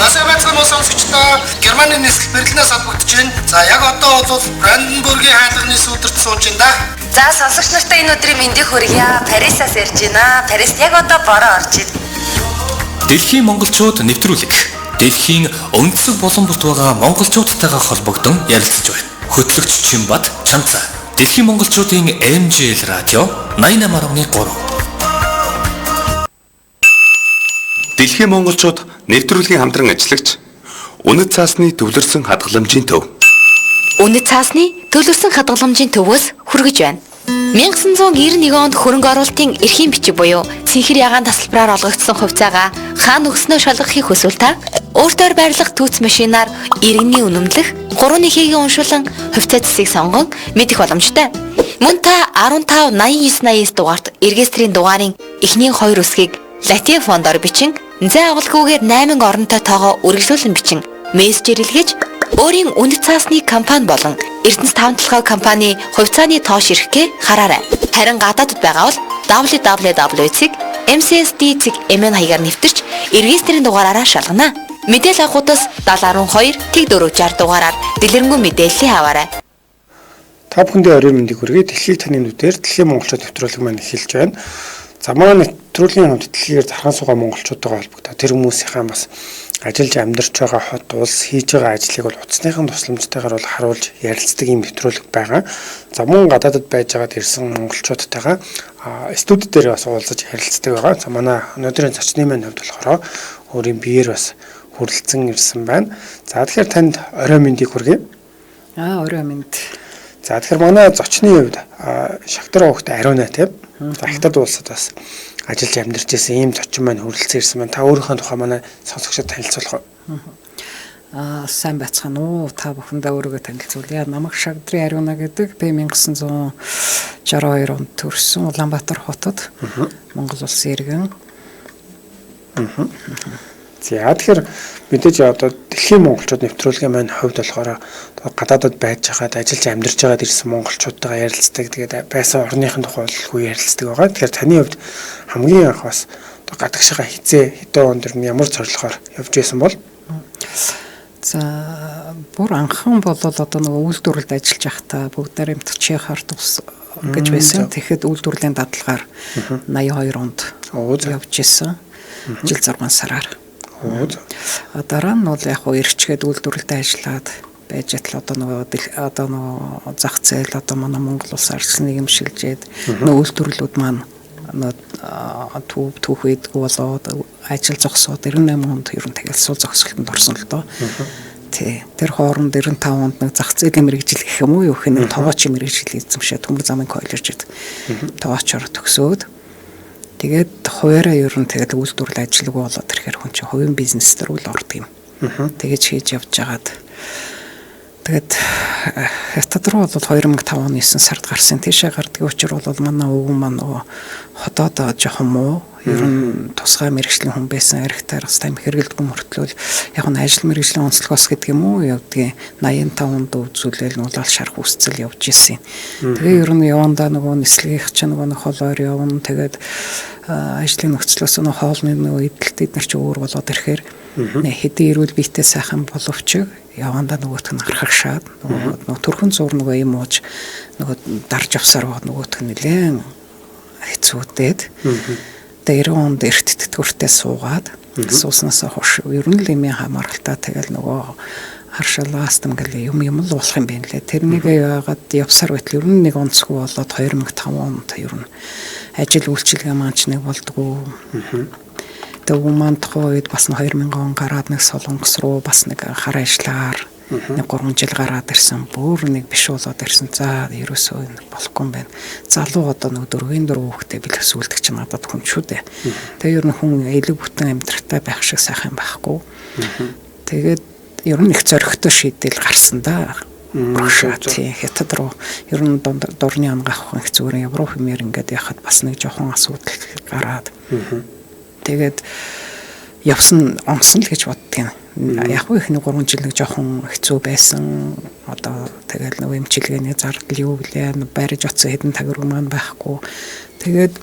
За сайн байцгаана уу сонсогчдоо. Германы нислэг Берлинээс холбогдож байна. За яг одоо бол Бранденбургийн хаалганы сүүдэрт сууж байна да. За сонсогч нартай энэ өдрийн мэндийг хүргье. Парисаас ярьж байна. Парист яг одоо бороо орж байна. Дэлхийн монголчууд нэвтрүүлэг. Дэлхийн өнцөг булан бүрт байгаа монголчуудтайгаа холбогдон ярилцаж байна. Хөтлөгч Чимбат Чанцаа. Дэлхийн монголчуудын MJL радио 88.3. Дэлхийн монголчууд нэвтрүүлгийн хамтран ажиллагч Үнэт цаасны төвлөрсөн хадгаламжийн төв. Үнэт цаасны төлөрсөн хадгаламжийн төвөөс хүргэж байна. 1991 онд хөрөнгө оруулалтын эрхийн бичиг буюу цэнхэр ягаан тасалбараар олгогдсон хувьцаагаа хаан өгснөө шалгахыг хүсвэл та өөртөөр байрлах түүц машинаар иргэний үнэмлэх 3-1-ийг уншуулан хувьцаа зэсийг сонгон мэдэх боломжтой. Мөн та 15 89 89 дугаарт регистрийн дугаарын эхний хоёр үсгийг латин фондоор бичин зай авалгүйгээр 8 оронтой тоогоо үргэлжлүүлэн бичин мессежээр илгээж өөрийн үнэт цаасны компани болон Эрдэнэс таван толгой компани хувьцааны тоо ширхгээ хараарай. Харин гадаадд байгаа бол www.mcsd.mn хаягаар нэвтэрч регистрийн дугаараараа шалгана. Мэдээлэл авах утас 7012 тэг 460 дугаараар дэлгэрэнгүй мэдээллийг аваарай. Та бүхэндээ оройн мэндийг хүргэе. Дэлхийг таны нүдээр Дэлхийн монголчууд нэвтрүүлэг маань эхэлж байна. За манай нэвтрүүлгийн хамт дэлхийгээр зархан суугаа монголчуудтайгаа холбогдоо тэр хүмүүсийнхаа бас ажиллаж амьдарч байгаа хот улс хийж байгаа ажлыг бол утасныхан тусламжтайгаар бол харуулж ярилцдаг ийм нэвтрүүлэг байгаа. За мөн гадаадд байж байгаад ирсэн монголчуудтайгаа студи дээр бас уулзаж ярилцдаг байгаа. За манай өнөөдрийн зочны маань хувьд болохоор өөрийн биеэр бас хүрэлцэн ирсэн байна. За тэгэхээр танд оройн мэндийг хүргэе. Аа, орой мэнд. За тэгэхээр манай зочны хувьд Шагтар огт Ариуна тийм. За Хятад улсад бас ажиллаж амьдарч байсан ийм зочин маань хүрэлцэн ирсэн байна. Та өөрийнхөө тухай манай сонсогчдод танилцуулах уу? Аа, сайн байцгаана уу? Та бүхэндээ өөрийгөө танилцуулъя. Намайг Шагдрын Ариуна гэдэг. Би 1962 онд төрсөн Улаанбаатар хотод. Монгол улсын иргэн. За тэгэхээр мэдээж одоо дэлхийн монголчууд нэвтрүүлгийн маань хувьд болохоор гадаадад байж байгаад ажиллаж амьдарч байгаад ирсэн монголчуудтайгаа ярилцдаг. Тэгээд байсан орныхын тухай болгүй ярилцдаг байгаа. Тэгэхээр таны хувьд хамгийн анх бас одоо гадагшаа хизээ хэдэн онд ер нь ямар зорилгоор явж байсан бол? За бүр анхан болол одоо нөгөө үйлдвэрлэлд ажиллаж байхдаа бүгдээр юмт Чехаар тус гэж байсан. Тэгэхэд үйлдвэрлэлийн дадлагаар 82 онд явж исэн. Жил 6 сараар. Дараа нь бол яг хуу ирчгээд үйлдвэрлэлд ажиллаад байж атал одоо нөгөө зах зээл одоо манай Монгол улс арчил нийгэмшилжээд нөгөө үйлдвэрлэлүүд маань нөгөө түүх үйдгүү болоод ажил зогсоод 98 онд ер нь тэгэл сул зогсолтонд орсон л доо. Тий. Тэр хооронд 95 онд нэг зах зээлийн мэргэжил гэх юм уу юу гэх нэг тоочийн мэргэжил эзэмшээ төмөр замын коллежид тоочоор төгсөөд тэгээд хуваараа ер нь тэгэл үйлдвэрлэл ажилгүй болоод ирэхээр хүн чинь хувийн бизнес дээр үл ордог юм. Тэгэж хийж явж байгаад тэгээд Хятад руу бол 2005 оны 9 сард гарсан. Тийшээ гардгийн учир бол манай өвгөн маань нөгөө ходоод жоохон муу. Ер нь тусгай мэргэжлийн хүн байсан. Архитаар бас тайм хэрэгэлдэггүй мөртлөөл яг нь ажил мэргэжлийн онцлогоос гэдэг юм уу явдгийн 85 онд үзүүлээл нулаал шарх үсцэл явж исэн. Тэгээ ер нь явандаа нөгөө нислэгийнх чинь нөгөө холоор явна. Тэгээд ажлын нөхцлөөс нөгөө хоолны нөгөө эдэлт эднэр чи өөр болоод ирэхээр хэдий эрүүл биетэй сайхан боловч явандаа нөгөөх нь архагшаад нөгөө төрхөн зур нөгөө юм ууж нөгөө дарж явсаар байгаа нөгөөх нь нэлээд хэцүүдэд. Тэгээ 90 онд эрт тэтгэвртээ суугаад сууснаас хойш ер нь л эмийн хамааралтай тэгэл нөгөө харшаалаастам гэл юм юм л болох юм байна лээ. Тэрнийг яагаад явсаар байтал ер нь нэг онцгүй болоод 2005 онд ер нь ажил үйлчилгээ маань ч нэг болдгоо. Тэгээ өвгөн маань тухайн үед бас 2000 он гараад нэг Солонгос руу бас нэг хар ажиллаар нэг 3 жил гараад ирсэн. Бүр нэг биш болоод ирсэн. За ерөөсөө энэ болохгүй юм байна. Залуу одоо нэг 4-ийн 4 хүүхдээ бэлгэсүүлдэг чинь надад хүн шүү дээ. Тэгээ ер нь хүн элэг бүтэн амьдралтай байх шиг сайхан байхгүй. Тэгээд ер нь их зоригтой шийдэл гарсан да. Урагшаа тий Хятад руу ер нь дурны ангаах их зүгээр Европ хэмээр ингээд яхад бас нэг жоохон асуудал гараад. Тэгээд явсан онсон л гэж боддгийн. Яг үе ихний 3 жил нэг жоохон хэцүү байсан. Одоо тэгэл нөгөө эмчилгээний зардал юу гэлээ барьж очсон хэдэн тагвар маань байхгүй. Тэгээд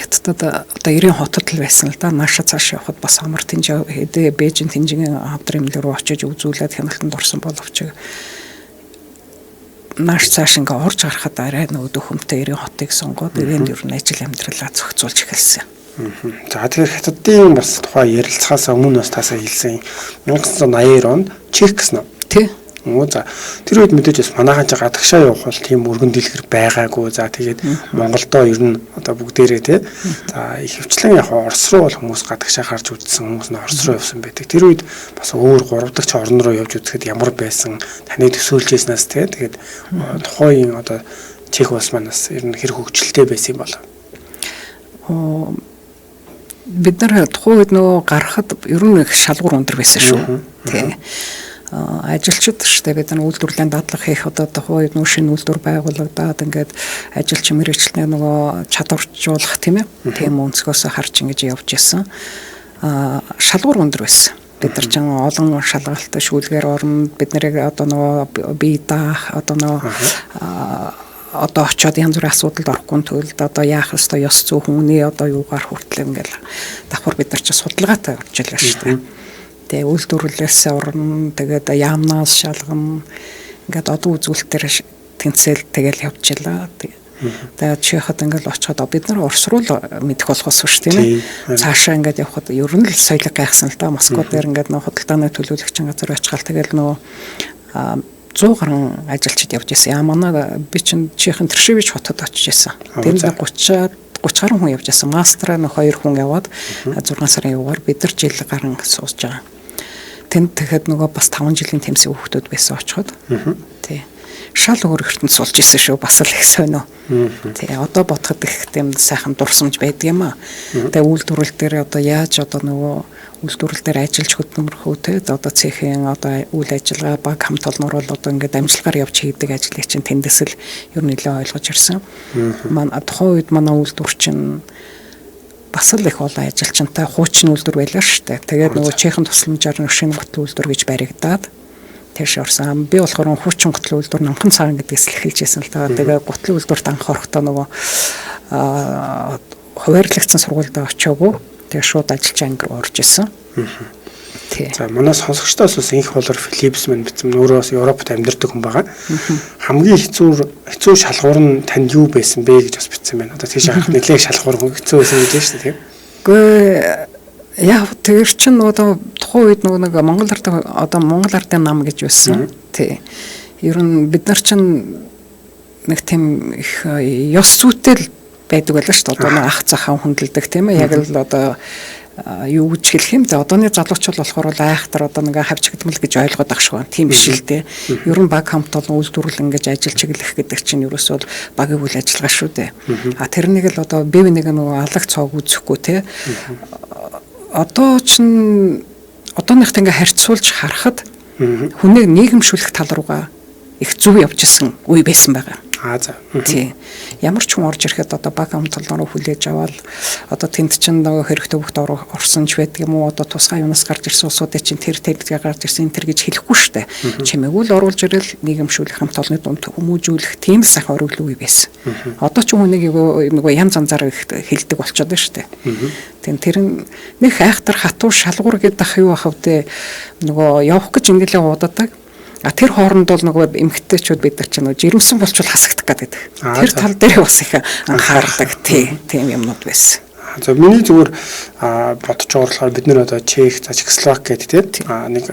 Хятадд одоо 90 хотод л байсан л да. Нааша цааш явхад бас амар тэнж хэдэ Бээжин тэнжингийн хамтран эмнэлэг рүү очиж үзүүлээд хяналтанд орсон боловч нааш цааш ингээ орж гарахад арай нөгөө дөхөмтэй 90 хотыг сонгоод 90-нд ер нь ажил амьдралаа зохицуулж эхэлсэн. За тэгэхээр Хятадын бас тухай ярилцахаас өмнө бас таасаа хэлсэн 1982 онд Чех гэсэн үү? Тий. За тэр үед мэдээж бас манайхан ч гадагшаа явах бол тийм өргөн дэлгэр байгаагүй. За тэгээд Монголдоо ер нь одоо бүгдээрээ тий. За ихэвчлэн яг Орос руу бол хүмүүс гадагшаа гарч үзсэн хүмүүс нь Орос руу явсан байдаг. Тэр үед бас өөр 3 дахь орн руу явж үзэхэд ямар байсан таны төсөөлж байснаас тий. Тэгээд тухайн одоо Чех улс маань бас ер нь хэр хөгжилтэй байсан юм бол? Бид нар тухайн үед нөгөө гарахад ер нь их шалгуур өндөр байсан шүү. Тий. Ажилчид штэ бид нар үйлдвэрлэлийн дадлага хийх одоо тухайн үед нөгөө шинэ үйлдвэр байгуулагдаад ингээд ажилчин мэргэжилтний нөгөө чадваржуулах тийм ээ. Тийм өнцгөөсөө харж ингэж явж исэн. Шалгуур өндөр байсан. Бид нар ч олон шалгалт шүүлгээр орно. Бид нарыг одоо нөгөө бие даах одоо нөгөө одоо очиод янз бүрийн асуудалд орохгүй тулд одоо яах ёстой ёс зүй хүмүүний одоо юугаар хүртэл ингээл давхар бид нар ч судалгаатай орж илаа шүү дээ. Тэгээ үйлдвэрлэлээс орно, тэгээд яамнаас шалгана. Ингээд одоо үзүүлэлтээр тэнцэл тэгэл явж илаа. Тэгээд Чеход ингээл очиход бид нар Орос руу л мэдэх болохоос шүү тийм ээ. Цаашаа ингээд явхад ер нь л соёлог гайхсан л да. Москва дээр ингээд нөө худалдааны төлөөлөгчийн газар очихал тэгэл нөө 100 гаруй ажилчид явж исэн. Манай би чинь Чехийн Тершевич хотод очиж исэн. Тэр нэг 30 гаруй хүн явж исэн. Мастраа нэг 2 хүн яваад 6 сарын юугаар бид нар жил гарan сууж байгаа. Тэнд тэгэхэд нөгөө бас 5 жилийн тэмцээн хүүхдүүд байсан очиход. Тий. Шал өөр ертөнц суулж исэн шүү. Бас л их сонио. Тий. Одоо бодоход их тийм сайхан дурсамж байдаг юм аа. Тэгээ үйлдвэрлэл дээр одоо яаж одоо нөгөө үйлдвэрлэл дээр ажиллаж хөдөлмөрхөө те одоо цехийн одоо үйл ажиллагаа баг хамт олноор бол одоо ингээд амжилтгаар явж хийдэг ажлыг чинь тэндээс л ер нь нэлээд ойлгож ирсэн. Манай тухайн үед манай үйлдвэр чинь бас л их олон ажилчинтай хуучин үйлдвэр байлаа шүү дээ. Тэгээд нөгөө Чехийн тусламжаар нэг шинэ гутал үйлдвэр гэж баригдаад тийш орсон. Би болохоор хуучин гутал үйлдвэр Намхан цагаан гэдгээс л эхэлж байсан л та. Тэгээд гутлын үйлдвэрт анх орохдоо нөгөө хуваарлагдсан сургуульд очиагүй. Тэгээ шууд ажилч анги руу орж исэн. Тий. За манай сонсогчдоос бас инх болор Филипс мань бичсэн. Өөрөө бас Европт амьдардаг хүн байгаа. Хамгийн хэцүү шалгуур нь танд юу байсан бэ гэж бас бичсэн байна. Одоо тийш харах нэлээх шалгуур хэцүү байсан гэж байна шүү дээ, тийм. Үгүй яг тэр чинь одоо тухайн үед нөгөө нэг Монгол ардын одоо Монгол ардын нам гэж байсан. Тий. Ер нь бид нар чинь нэг тийм их ёс зүйтэй л байдаг байлаа шүү дээ. Одоо нэг ах захаа хүндэлдэг тийм ээ. Яг л одоо юу гэж хэлэх юм бэ? Одооны залуучууд болохоор л айхтар одоо нэг хавчигдмал гэж ойлгоод ах шиг байна. Тийм биш л дээ. Ер нь баг хамт олон үйлдвэрлэл ингэж ажил чиглэх гэдэг чинь ерөөсөө бол багийн үйл ажиллагаа шүү дээ. А тэрнийг л одоо бие биенийг нөгөө алаг цоог үзэхгүй те. Одоо чинь одооныхт ингээ харьцуулж харахад хүнийг нийгэмшүүлэх тал руугаа их зөв явж исэн үе байсан байгаа. Аа за. Тий. Ямар ч хүн орж ирэхэд одоо баг хамт олон руу хүлээж аваад одоо тэнд чинь нөгөө хэрэгтэй хүүхд орсон ч байдаг юм уу одоо тусгай юунаас гарч ирсэн улсуудын чинь тэр тэргээ гарч ирсэн энэ тэр гэж хэлэхгүй штэ. Чимээгүй л оруулж ирэл нийгэмшүүлэх хамт олонны дунд хүмүүжүүлэх тийм л сайхан ориглол үе байсан. Одоо ч хүнийг нөгөө янз янзаар хэлдэг болчиход байна штэ. Тийм тэр нь нэг айхтар хатуу шалгуур гэдэг ах юу ах вэ нөгөө явах гэж ингэлээ уудадаг. А тэр хооронд бол нөгөө эмгтээчүүд бид нар чинь жирэмсэн болчвол хасагдах гэдэг. Тэр тал дээр бас их анхаардаг тийм юмнууд байсан. За миний зүгээр бодож байгаа болохоор бид нар одоо Чех, за Чехословак гэдэг тийм нэг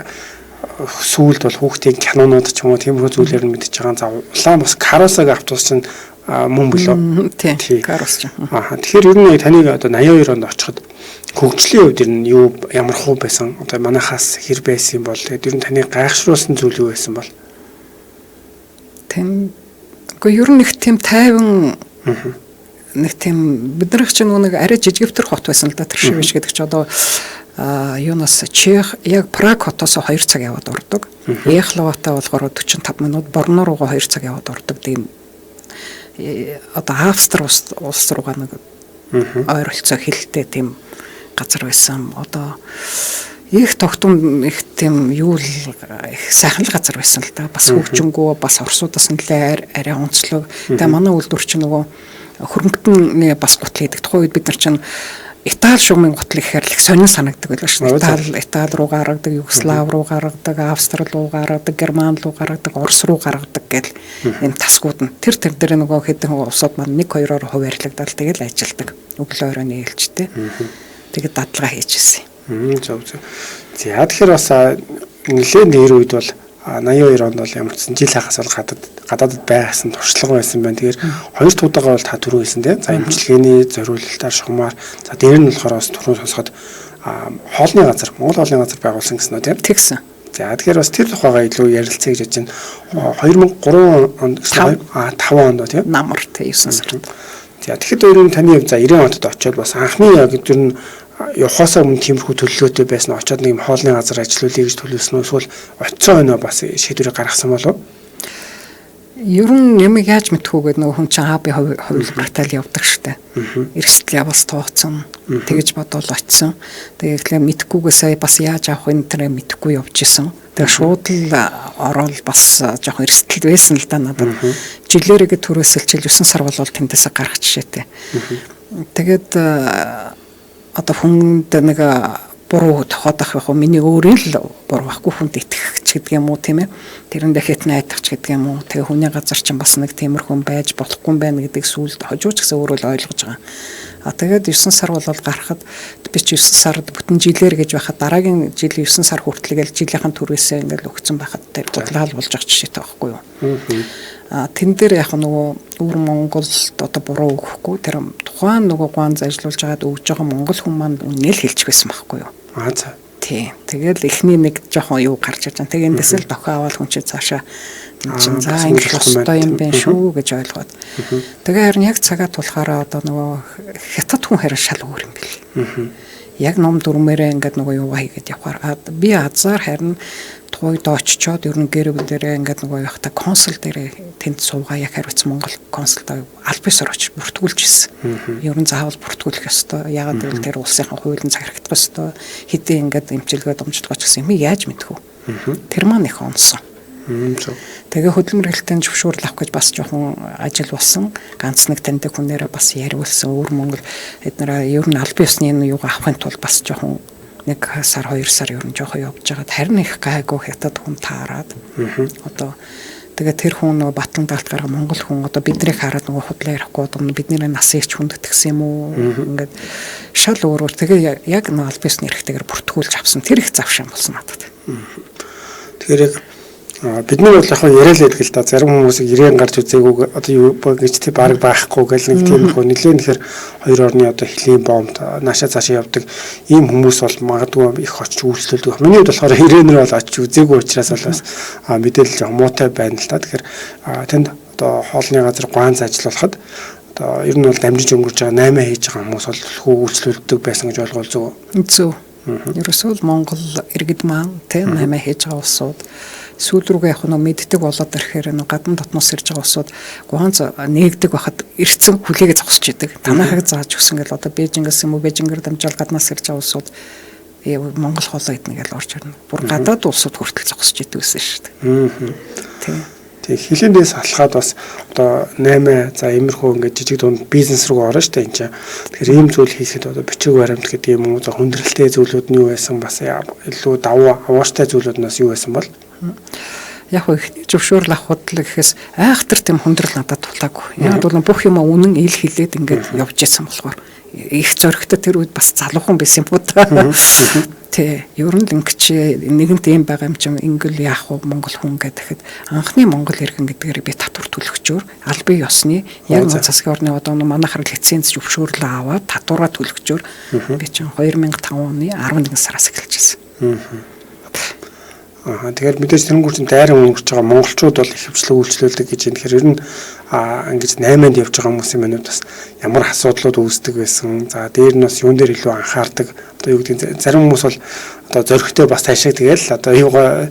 сүүлд бол хүүхдийн кинонууд ч юм уу тиймэрхүү зүйлээр нь мэдчихэж байгаа. За улаан бас Каросаг автобус чинь мөн билүү? Тийм. Карос чинь. Аа тэгэхээр ер нь таныг одоо 82 онд очиход хөгжлийн хувьд ер нь юу ямар хуу байсан? Одоо манайхаас хэр байсан юм бол тэгээд ер нь таны гайхшруулсан зүйл юу байсан бол? Тийм. Гэхдээ ер нь их тийм тайван нэг тийм бид нар чинь нэг арай жижигвтер хот байсан л да. Тершевич гэдэг чи одоо юунаас Чех яг Праг хотоос 2 цаг яваад ордог. Ехловатай болохоор 45 минут, Борно руугаа 2 цаг яваад ордог. Тийм одоо Австри улс руугаа нэг ойролцоо хилтэй тийм газар байсан. Одоо их тогтун их тийм юу л их сайхан л газар байсан л да. Бас хөгжингүү, бас Оросуудаас нэлээ арай онцлог. Тэгээ манай үйлдвэр чинь нөгөө Хөрөнгөтний бас гутал хийдэг. Тухайн үед бид нар чинь Итали шугамын гутал гэхээр л их сонин санагдаг байлаа шүү дээ. Итали руу гаргадаг, Югослав руу гаргадаг, Австри руу гаргадаг, Герман руу гаргадаг, Орос руу гаргадаг гэл энэ тасгууд нь. Тэр дээр нөгөө хэдэн улсууд маань 1 2-оор хуваарлагдал тэгэл ажилдаг. Өглөө оройн ээлжтэй. Тэгээд дадлага хийж ирсэн. Зөв. За тэгэхээр бас нэлээд нэр үед бол 82 онд бол ямар ч сан жил хагас бол гадаадд байсан туршлага байсан байна. Тэгэхээр хоёр дахь удаага бол та түрүү хэлсэн тийм. За эмчилгээний зориулалтаар шугамар за дээр нь болохоор бас түрүү сонсоход хоолны газар, Монгол хоолны газар байгуулсан гэсэн үү тийм. Тэгсэн. За тэгэхээр бас тэр тухайгаа илүү ярилцъя гэж бодож байна. 2003 онд гэсэн 5 онд тийм. Намар тийм 9 сард. За тэгэхэд өөр нь таны за 90 онд очиод бас анхны яг тэр нь явхаасаа өмнө тиймэрхүү төлөвлөгөөтэй байсан очоод нэг юм хоолны газар ажиллуулъя гэж төлөвлөсөн үү эсвэл очисон хойноо бас шийдвэрийг гаргасан болов? Ер нь юмыг яаж мэдхүү гэдэг нөгөө хүн чинь би хувилбартай л явдаг штэ. Эрсдэл яваас тооцсон. Тэгэж бодвол очисон. Тэгээ тэгэхээр мэдхгүйгээ сая бас яаж авах энэ тэрэ мэдхгүй явж исэн. Тэгээ шууд л ороод бас жоохон эрсдэл байсан л да надад. Жилээрээ төрөөсөлчил 9 сар болвол тэндээсээ гарах жишээтэй. Тэгээд одоо хүнд нэг буруу тохиод ах яг миний өөрийн л буруу байхгүй хүнд итгэх ч гэдэг юм уу тийм ээ. Тэрэндээ хэт найдах ч гэдэг юм уу. Тэгээ хүний газар чинь бас нэг тиймэрхүү байж болохгүй юм байна гэдгийг сүүлд хожууч гэсэн өөрөө л ойлгож байгаа. А тэгээд 9 сар болол гарахад би чи 9 сард бүтэн жилээр гэж байхад дараагийн жил 9 сар хүртэл гээл жилийнхэн түрээсээ ингээл өгцөн байхад тэр бодлол болж байгаа жишээтэй байхгүй юу. А тэн дээр яг нөгөө өвөр Монголд одоо буруу өгөхгүй тэр тухайн нөгөө гуанз ажиллуулж байгаад өгж байгаа монгол хүн маань үнэл хэлчих байсан байхгүй юу. Аа за. Тий. Тэгэл эхний нэг жоохон юу гарч ирж байгаа. Тэгээ эндээс л дохио аваад хүн чинь цаашаа чинь за ингэж ёстой юм байна шүү гэж ойлгоод. Тэгээ харин яг цагаа тулахаараа одоо нөгөө хятад хүн харин шал өөр юм бэл. Яг ном дүрмээрээ ингээд нөгөө юугаа хийгээд явахаар би азар харин тухайд очичоод ер нь гэр бүлэрээ ингээд нөгөө явахдаа консул дээрээ тэнд суугаа яг хариуцсан Монгол консулдаа аль бисаар очиж бүртгүүлж ирсэн. Ер нь заавал бүртгүүлэх ёстой. Яагаад гэвэл тэр улсынхаа хуулийн захирагдах ёстой. Хэдийн ингээд эмчилгээ домжлогооч гэсэн юм яаж мэдэх вэ? Тэр маань их онсон. Тэгээ хөдөлмөр хэлтийн зөвшөөрөл авах гэж бас жоохон ажил болсон. Ганц нэг таньдаг хүнээрээ бас яриулсан. Өвөр Монгол эднэрээ ер нь аль биесны энэ юугаа авахын тулд бас жоохон нэг сар 2 сар ер нь жоохон явж байгаад харин их гайгүй хятад хүн таарад. Одоо тэгээ тэр хүн нөгөө батлан даалт гарга Монгол хүн одоо биднийг хараад нөгөө худлаа ярихгүй одоо бидний насыг ч хүндэтгсэн юм уу ингээд шал өөрөөр тэгээ яг нөгөө аль биесны эрхтэйгээр бүртгүүлж авсан. Тэр их завшаан болсон надад. Тэгэхээр яг бид нар бол яг яриа л байдаг л да. Зарим хүмүүсийг ирээн гарч үзээгүй одоо юу гэж тий баг байхгүй гэл нэг тиймэрхүү нэлээд тэгэхээр хоёр орны одоо хөлийн бомб наашаа цаашаа явдаг ийм хүмүүс бол магадгүй их очиж үйлчлүүлдэг. Миний хувьд болохоор ирээнэр бол очиж үзээгүй учраас бол бас мэдээлэл жоох муутай байна л да. Тэгэхээр тэнд одоо хоолны газар гуанз ажиллуулахад одоо ер нь бол дамжиж өнгөрч байгаа 8 хийж байгаа хүмүүс бол хүү үйлчлүүлдэг байсан гэж ойлгол зөв. Зөв. Ерөөсөө л Монгол иргэд маань тий 8 хийж байгаа улсууд сүүл рүүгээ яг нөө мэддэг болоод ирэхээр нөө гадна дотноос ирж байгаа улсууд гуанз нээгдэг байхад эрцэн хүлээгээ зогсож идэг. Танахыг зааж өгсөн гэл одоо Бээжингээс юм уу Бээжингээр дамжаал гаднаас ирж байгаа улсууд Монгол хоолоо идэнэ гэл орж ирнэ. Бүр гадаад улсууд хүртэл зогсож идэг гэсэн шүү дээ. Тий. Тэг хилэндээс алхаад бас одоо 8 за иймэрхүү ингээд жижиг дунд бизнес рүү орно шүү дээ энэ чинь. Тэгэхээр ийм зүйл хийхэд одоо бичиг баримт гэдэг юм уу за хүндрэлтэй зүйлүүд нь юу байсан бас илүү давуу авууштай зүйлүүд нь бас юу байсан бол яг ихний зөвшөөрөл авахд л гэхээс айхтар тийм хүндрэл надад тулаагүй. Яг бол бүх юм үнэн ил хилээд ингээд явж исэн болохоор их зөрөгтэй тэр үед бас залуухан байсан юм уу та. Тий, ер нь л ингэж нэгэнт ийм байгаа юм чинь ингээл яах вэ Монгол хүн гэхэд анхны Монгол иргэн гэдгээр би татвар төлөгчөөр аль бие ёсны яг нөө засгийн орны одоо манайхаар лиценз зөвшөөрлөө аваад татвараа төлөгчөөр би чинь 2005 оны 11 сараас эхэлж байсан. Аа тэгэхээр мэдээж тэрнгүүр чинь дайран өнгөрч байгаа монголчууд бол их хвчлэг үйлчлүүлдэг гэж юм. Тэгэхээр ер нь ингэж 8-нд явж байгаа хүмүүсийн манайд бас ямар асуудлууд үүсдэг байсан. За дээр нь бас юун дээр илүү анхаардаг. Одоо юу гэдэг зарим хүмүүс бол одоо зөрөгтэй бас таашиг тэгэл одоо юугаа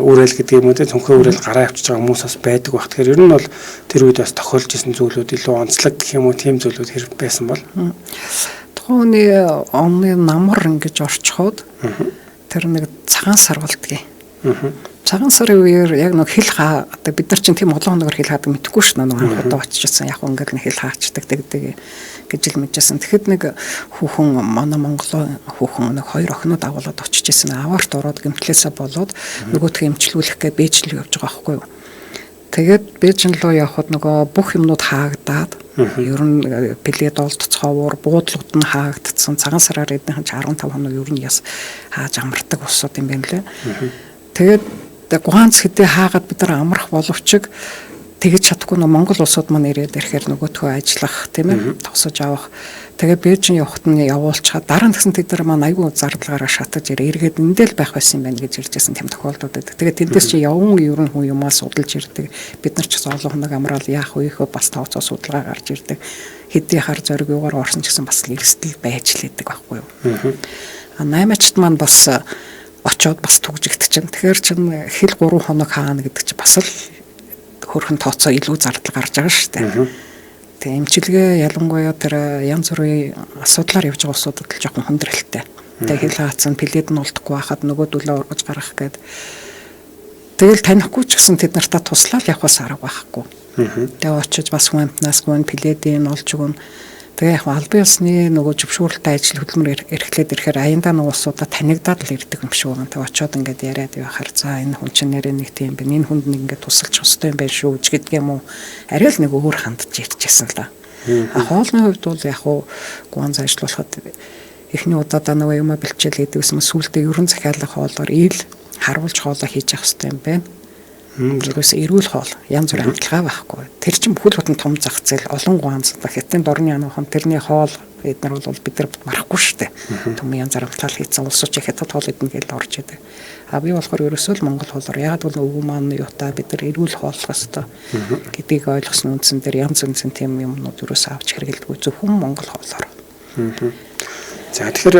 үрээл гэдэг юм уу те цүнхээ үрээл гараа авчиж байгаа хүмүүс бас байдаг баг. Тэгэхээр ер нь бол тэр үед бас тохиолж исэн зүйлүүд илүү онцлог гэх юм уу тийм зүйлүүд хэрэг байсан бол тухайн үний оны намар ингэж орчход тэр нэг цагаан сар болдгийг. Цагаан сарын үеэр яг нэг хэл хаа одоо бид нар чинь тийм олон хоногор хэл хаадаг мэдэхгүй ш нь нэг анх удаа очижсэн яг ингээд нэг хэл хаачдаг тэгдэг гэж л мэдчихсэн. Тэгэхэд нэг хүүхэн манай Монголын хүүхэн нэг хоёр охинууд агуулад очижсэн. Аваарт ороод гэмтлээсээ болоод нөгөөдхөө эмчлүүлэх гээ Бээжин рүү явж байгаа байхгүй юу. Тэгээд Бээжин рүү явхад нөгөө бүх юмнууд хаагдаад ер нь плед олд цовуур буудлууд нь хаагдцсан. Цагаан сараар эднийхэн ч 15 хоног ер нь яс хааж амардаг улсууд юм байна лээ. Тэгээд Гуанц хэдий хаагаад бид нар амрах боловч тэгэж чадахгүй нөө Монгол улсууд маань ирээд ирэхээр нөгөөтгөө ажиллах тийм ээ тосож авах. Тэгээ Бээжин явахт нь явуулчихад дараа нь тэгсэн тэд нар маань айгүй зардалгаараа шатаж ирээ. Эргээд эндэл байх байсан юм байна гэж ирж байсан тийм тохиолдлууд байдаг. Тэгээ тэндээс чи явун ер нь хүн юмаа судалж ирдэг. Бид нар ч гэсэн олон хоног амраал яах вэ хөө бас тооцоо судалгаа гарч ирдэг. Хэдий хар зориг юугаар орсон ч гэсэн бас л эрсдэл байж л идэг байхгүй юу. А наймаачд маань бас очоод бас түгжигдчихэв. Тэгэхээр чин хэл 3 хоног хаана гэдэг чи бас л хөрхэн тооцоо илүү зардал гарч байгаа шүү дээ. Тэгээ эмчилгээ ялангуяа тэр янз бүрийн асуудлаар явж байгаа улсуудад л жоохон хүндрэлтэй. Тэгээ хэл хаацсан плед нь олдохгүй байхад нөгөөдөлөө ургаж гаргах гээд тэгэл танихгүй ч гэсэн тэд нартаа туслаад явахаас арга байхгүй. Тэгээ очиж бас хүн амтнаас гүн пледийг олж өгнө. Тэгээ яг албан ёсны нөгөө зөвшөөрөлтэй ажил хөдөлмөр эрхлээд ирэхээр аяндаа нөгөө улсуудаа танигдаад л ирдэг юм шиг байна. Тэгээ очиод ингээд яриад явахаар за энэ хүн чинь нэрээ нэг тийм байна. Энэ хүнд нэг ингээд тусалчих ёстой юм байна шүү гэдэг юм уу. Арай л нэг өөр хандж ирчихсэн л да. А хоолны хувьд бол яг уу гуанз ажиллуулахад эхний удаадаа нөгөө юмаа бэлчээл гэдэг гэсэн сүүлдээ ерөн захиалга хоолоор ил харуулж хоолоо хийж явах ёстой юм байна. Тэрээс эрүүл хоол янз бүрийн амталгаа байхгүй. Тэр чинь бүхэл бүтэн том зах зээл олон гуанз одоо хятадын дорны ануухан тэрний хоол эднэр бол бид нар марахгүй шүү дээ. Түмэн янз бүр амталгаа хийсэн улсууч хятад хоол эднэ гэж орж идэг. А би болохоор ерөөсөө л монгол хоолоор яагаад бол өвгөн маань юутай бид нар эрүүл хооллох ёстой гэдгийг ойлгосон үндсэн дээр янз янзын тийм юмнууд ерөөсөө авч хэрэглэдэггүй зөвхөн монгол хоолоор. За тэгэхээр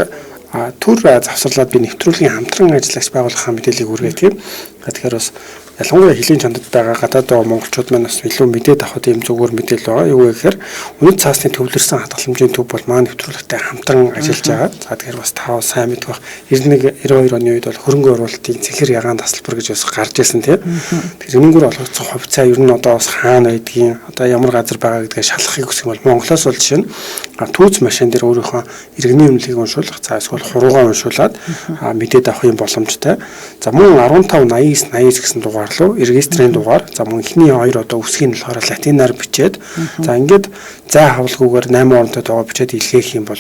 төр завсарлаад би нэвтрүүлгийн хамтран ажиллагч байгууллагын мэдээллийг хүргэе тийм. Тэгэхээр бас ялангуяа хөлийн чандад байгаа гадаад байгаа монголчууд маань бас илүү мэдээд авах ийм зүгээр мэдээлэл байгаа. Юу вэ гэхээр үнэт цаасны төвлөрсөн хадгаламжийн төв бол маань нэвтрүүлэгтэй хамтран ажиллаж байгаа. За тэгэхээр бас та сайн мэдэх бах. 91 92 оны үед бол хөрөнгө оруулалтын цэнхэр ягаан тасалбар гэж бас гарч ирсэн тийм. Тэгэхээр энэнгээр олгогдсон хувьцаа ер нь одоо бас хаана байдгийг одоо ямар газар байгаа гэдгээ шалгахыг хүсэх юм бол Монголоос бол жишээ нь түүц машин дээр өөрийнхөө иргэний үнэлгийг уншуулах, за эсвэл хуруугаа уншуулад мэдээд авах юм боломжтой. За мөн 15 89 89 гэсэн дугаар руу регистрийн дугаар, за мөн эхний хоёр одоо үсгийг нь болохоор латинаар бичээд, за ингээд зай хавлгүйгээр 8 оронтой тоогоо бичээд илгээх юм бол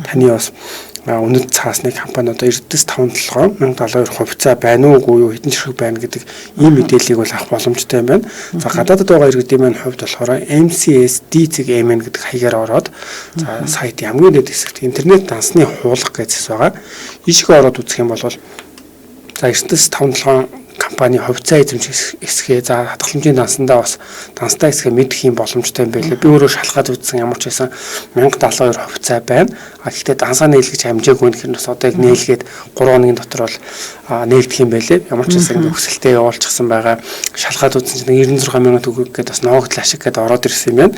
таны бас үнэт цаасны компани одоо Эрдэс 5 7 1072 хувьцаа байна уугүй юу, хэдэн ширхэг байна гэдэг ийм мэдээллийг бол авах боломжтой юм байна. За гадаадд байгаа иргэдийн маань хувьд болохоор MCSD.MN гэдэг хаягаар ороод за сайт хамгийн дэд хэсэгт интернет дансны хуулга гэж хэсэг байгаа. Ийшээ ороод үзэх юм бол за Эрдэс 5 7 компани хувьцаа эзэмших хэсгээ за хадгаламжийн дансандаа бас данстай хэсгээ мэдэх юм боломжтой юм байлээ. Би өөрөө шалгаад үзсэн ямар ч байсан 1072 хувьцаа байна. А гэхдээ дансаа нээлгэж амжаагүй нөхөр бас одоо яг нээлгээд 3 хоногийн дотор бол нээгдэх юм байлээ. Ямар ч байсан ингээ хүсэлтээ явуулчихсан байгаа. Шалгаад үзсэн чинь 96 мянган төгрөг гэдээ бас ноогдол ашиг гэдээ ороод ирсэн юм байна.